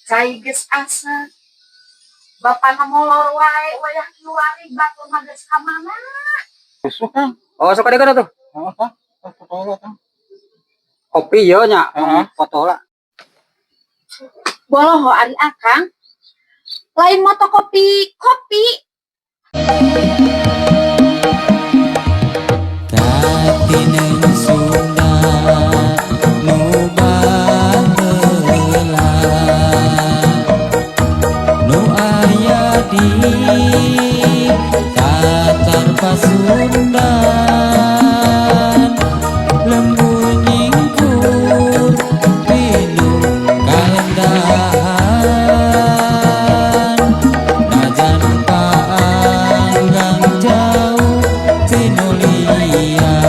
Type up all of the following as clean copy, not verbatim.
Cai geus aseup. Bapana molor wae wayah kieu wari, batur mah geus ka mana? Besok kan? Oh, sok ada tuh. Oh, kan? Foto lah kan? Kopi yo nya, Heeh. foto lah. Boloho ari akang. Lain motokopi kopi. Katineng Sunda nu baheula nu aya di Tatar Pasundan lembur nyingkur pinuh kaendahan najan paanggang jauh ti nu lian.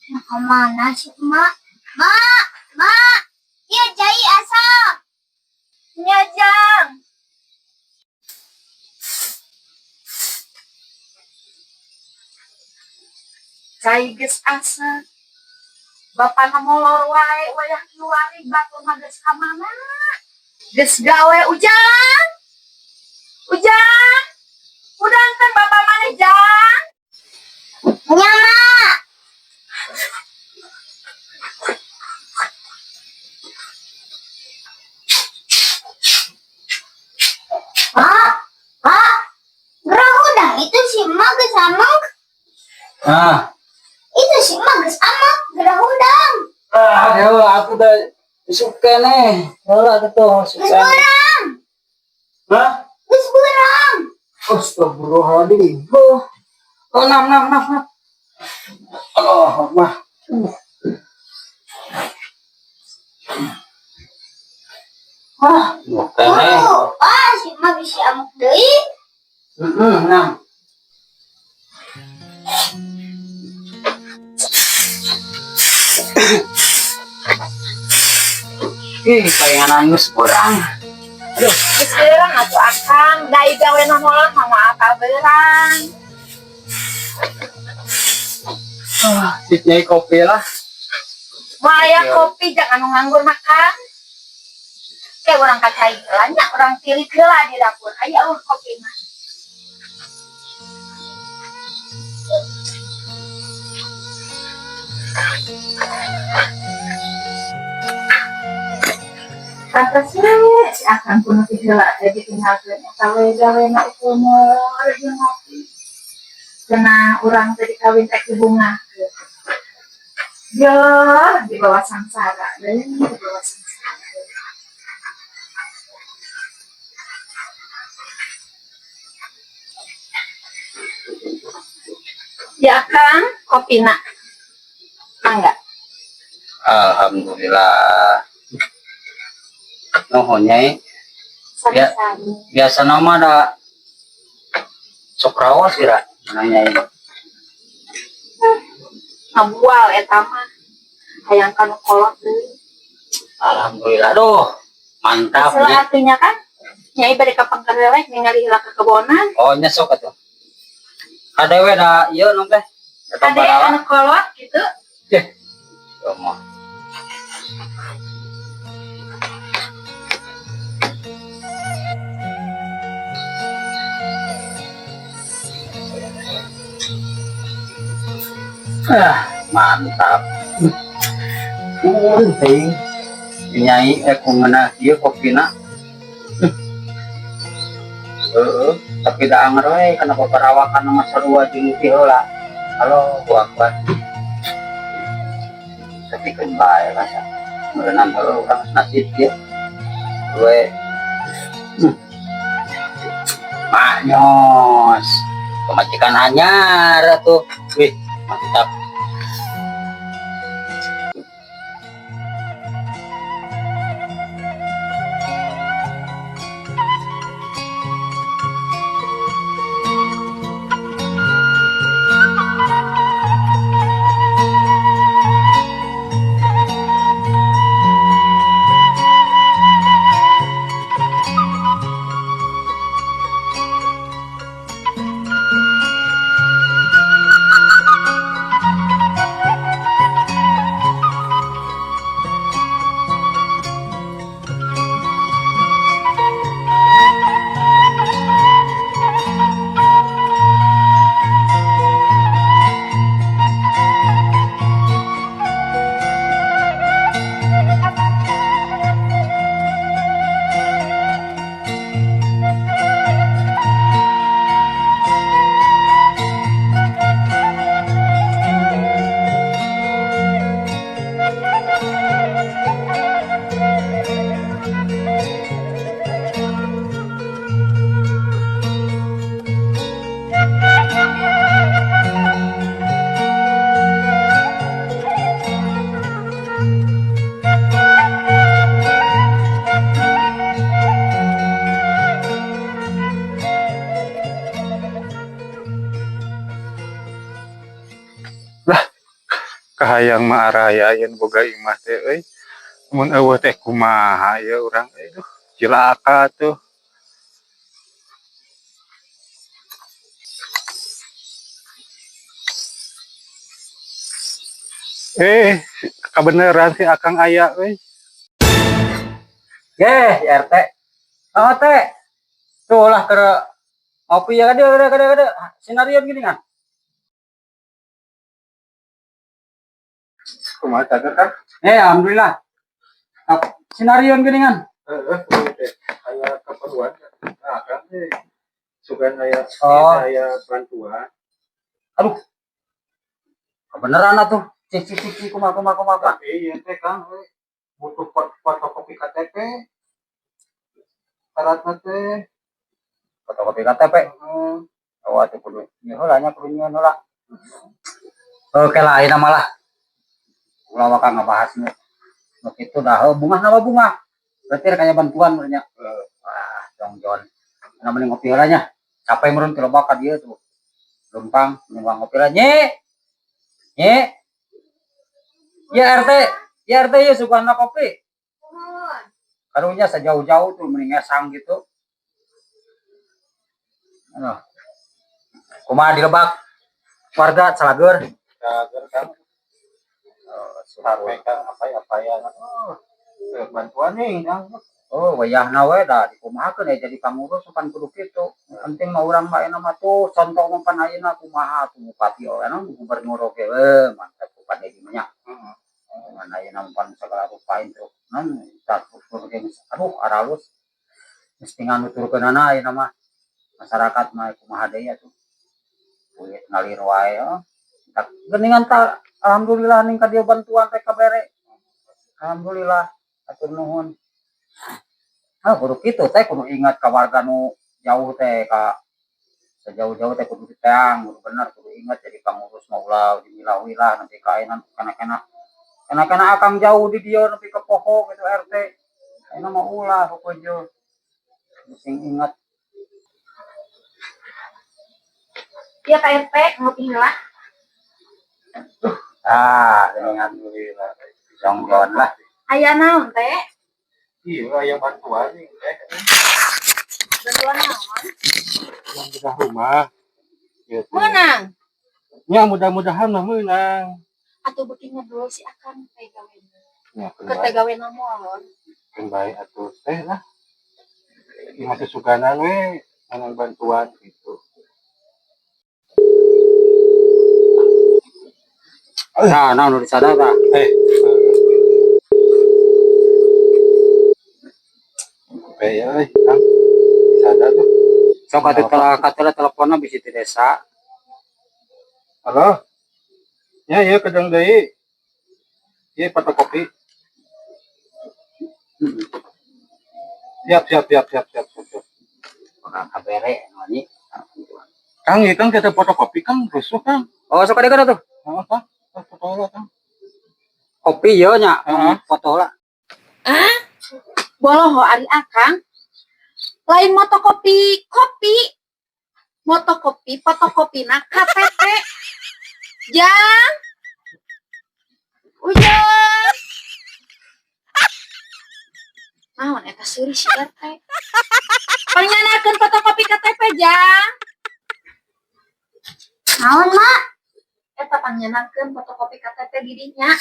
Nah, kemana sih emak? Mak, mak, iya cai asap. Nya, Jang. Cai geus aseup. Bapana molor wae wayah kieu wari, batur mah geus ka mana? Geus gawe. Ujang. Ujang. Hudangkeun bapak maneh, Jang. Nya, mak. Mak, mak, gerah udang itu si emak geus ameng. Ah, Itu si emak geus ameng, gerah udang. Ah, ya aku udah suka nih. Heula gitu, Geus suka. beurang, Hah? Geus beurang. Astagfirullahaladzim. Oh, oh, nam, nam, nam, nam. Oh, mah. Ah, bukan nih. Oh, ah si emak bisa amuk deui. Nam. Ih, palingan geus kurang. Aduh, Geus beurang atuh akang, da gawe na molor mah moal apa beurang. Ah, nyai kopi lah. Moal aya kopi jangan anu nganggur makan. Kayak urang ka cai heula nya, urang tilik heula di dapur. Aya euweuh kopi mah. Pantes we si akang kudu ti heula teh ditinggalkeun eta we gawe na ukur molor jeung ngopi. Cenah urang teh dikawin teh dibungahkeun. Yo, di bawah sangsara deui, di bawah sangsara. Ya Kang, kopina. Mangga. Alhamdulillah. Nuhun, Nyai. Ya. Sami-sami. Biasa nama ada sok rawas kira nanya ini. Ngabual eta mah. Hayang kanu kolot deui. Alhamdulillah. Aduh, mantap Kesel nya. Artinya kan Nyai bade ka pangkerelek ningali heula ka kebonan. Oh, nya sok atuh. Kade we da ieu nu teh. Eta Kade barawa. Anu kolot gitu. Eh. Yo mah. Ah, mantap. Penting. Nyai ku ngeunah ieu kopina. Heeh, tapi da anger we kana paparawakan mah sarua jeung ti heula. Allahu Akbar. Tapi keun bae lah sa. Meureunan heueuh urang nasib ieu. We. Maknyos. Pamajikan anyar atuh. Wih, mantap. Kahayang mah araya yen boga imah teh euy. Mun euweuh teh kumaha ya urang, aduh, cilaka tuh. Eh, kabeneran si Akang aya euy. Ye, RT. Oh, teh. Tuh lah ke ngopi ya kade kade kade kade. Sinarion gini kan. Kumaha cager kan? Eh, alhamdulillah. Nah, sinarion gini kan. Heeh, teh aya keperluan. Nah, Akang teh sugan aya Oh. aya bantuan. Aduh. Kebeneran atuh. Cik cik cik cik kumaha kumaha kumaha. Tapi ieu teh Kang euy butuh fotokopi KTP. Syaratna teh Fotokopi KTP. heeh. Oh, atuh kudu ieu heula nya kudu nyieun heula. Oke lah, ayeuna mah lah. Ulah waka ngabahas nu. Nu kitu dah heuh bunga nama bunga. Berarti kayak bantuan meureun nya. Wah, jongjon. Nah, mending ngopi heula nya. Capek meureun ti loba ka dieu tuh. Lempang, mending ngopi heula. Nyi. Nyi. Ya RT, ya RT ya suka kopi. Nuhun. Karunya sejauh-jauh tuh mending ngesang gitu. Aduh. Kumaha di Lebak? Warga Calager. Cager Kang. Oh, syukur. Capek Kang apa ya. Oh, bantuan nih Kang. Oh, wayahna we da dikumahakeun ya jadi pangurus pan kudu kitu. Penting mah urang mah ayeuna mah tuh contoh mah pan ayeuna kumaha tuh bupati oh anu gubernur oge we mantap ku Pak Dedi mah nya. Heeh. Ngan ayeuna mah pan sagala rupa itu. Non infrastruktur ge geus aduh aralus. Mesti nganuturkeunana ayeuna mah masyarakat mah kumaha deui atuh. Duit ngalir wae oh. Tak geuningan ta alhamdulillah ning ka dieu bantuan teh kabere. Alhamdulillah atur nuhun. Ah, kudu kitu teh kudu ingat ka warga nu jauh teh ka sejauh-jauh teh kudu diteang, kudu bener kudu ingat jadi pangurus mah ulah dimilah-wilah nepi ka ayeuna kena-kena kena-kena akang jauh di dieu nepi ka poho gitu RT. Ayeuna mah ulah pokoknya sing ingat. Iya Pak RT, ngopi heula. Ah, geuningan Alhamdulillah. jongjon lah. Aya naon teh? Iya, aya bantuan nih teh. Bantuan naon? Yang bedah rumah. Ieu teh. Meunang. Ya mudah-mudahan mah meunang. Atuh beuki ngedul si Akang teh gawena. Ya, keun Keur bae. teh gawena molor. Keun bae atuh teh lah. Ieu mah susuganan we menang bantuan gitu. Nah, nah nu di sana tah. Eh, KTP ya euy, Kang. Sada tuh. Sok atuh telah teleponna bisi di desa. Halo. Ya, ya kedeng deui. Ieu fotokopi. Siap, siap, siap, siap, siap, siap, siap. Bakal kabere nu. Kang, ieu Kang kita fotokopi Kang, rusuh Kang. Oh, sok ada tuh. Heeh, Kang. Oh, foto lah, Kang. Kopi ye nya, Heeh. foto lah. Boloho ari akang. Lain motokopi kopi. Motokopi, fotokopina KTP. Jang. Ujang. Naon eta seuri si RT. Pangnyandakeun fotokopi KTP, Jang. Naon, Mak? Eta pangnyandakeun fotokopi KTP di dinya.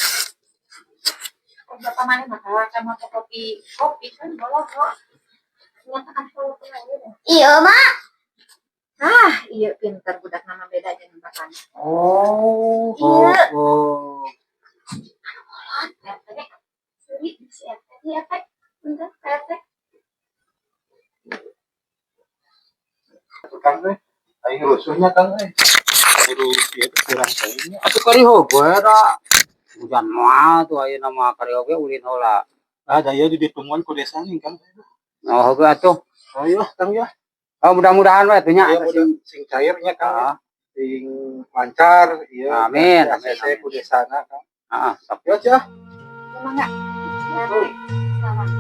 Kok bapak maneh mah ka motokopi kopi kan boloho. Nyatakan foto aja deh. Iya, Mak. Ah, iya pinter budak nama beda jeung bapaknya. Oh, Iya. oh. RT. Seuri si RT ieu RT. Bentar, RT. Tuh, Kang euy. Aing rusuhnya Kang euy. Kudu ieu kurang teh nya. Atuh kari hoge da. Hujan moal tuh ayeuna mah kari hoge ulin heula. Ah, da ieu ditungguan ku desa nih Kang. Oh, hoge atuh. Ayo, Kang ya. Oh, mudah-mudahan we atuh nya. Iya, mudah sing cairnya Kang ya. Ah, Sing lancar, iya. Amin, ACC amin, amin. ku desana Kang. Ah, sok. Yo, Cah. Mangga. RT. Salam.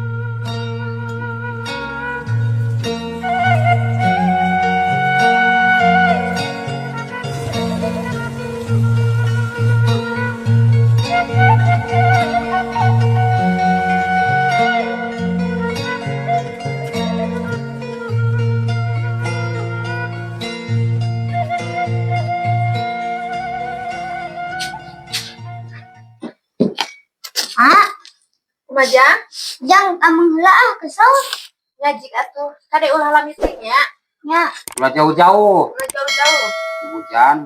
Mak, Kumaha, Jang? Jang ameng heula ah kesel. Ngajik atuh. Kade ulah lami teh nya. Nya. Ulah jauh-jauh. Ulah jauh-jauh. Hujan.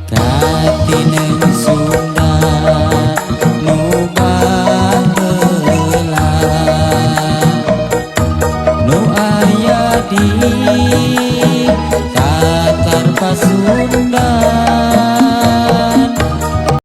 Katineng Sunda nu baheula nu aya di